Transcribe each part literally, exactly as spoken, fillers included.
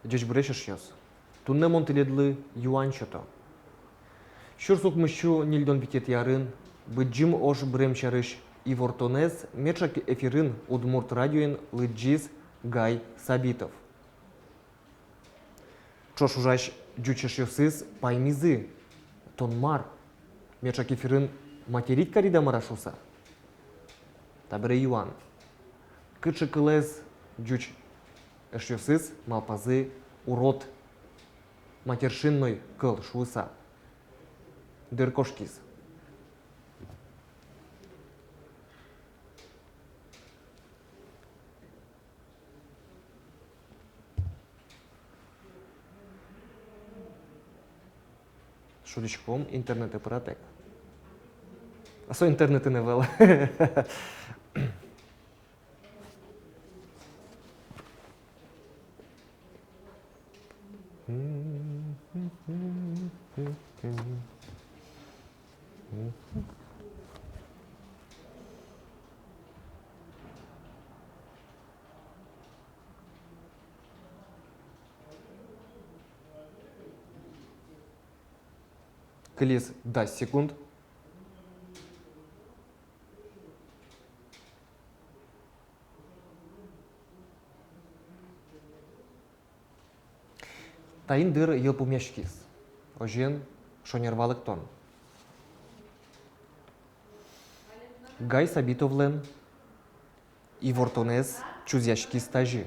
Ӟечбуресь, эшъёс! Туннэ мон тӥледлы юан сёто. Сюрс укмыссю ньыльдон витетӥ арын Быдӟым ож бырем сярысь ивортонэз меӵак эфирын Удмурт радиоын лыдӟиз Гай Сабитов. Ӵош ужась ӟуч эшъёсыз паймизы: «Тон мар, меӵак эфирын материть карид-а, мар-а?» — шуыса. Табере юан: кыӵе кылэз ӟуч эшъёсыз малпазы урод, матершинной кыл шуыса? Дыр кошкиз. Шудӥськом интернетэ пыратэк. А со интернетын ӧвӧл. Кылиз дас секунд. Таин дыр йылпумъяськиз. Озьыен, шонер валэктон. Гай Сабитовлэн ивортонэз чузъяськиз тазьы: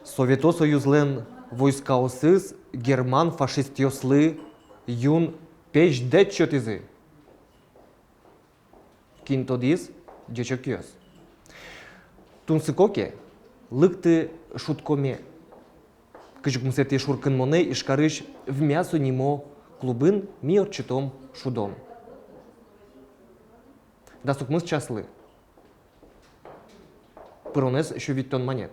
Совето Союзлэн войскаосыз герман фашистъёслы юн пезьдэт сётӥзы. Кин тодӥз, ӟечокъёс. Тунсыко ке, лыкты шудкоме. Кызь укмысэтӥ шуркынмонэ Ижкарысь «В мясо» нимо клубын ми ортчытом шудон. Дас укмыс часлы. Пыронэз сю витьтон манет.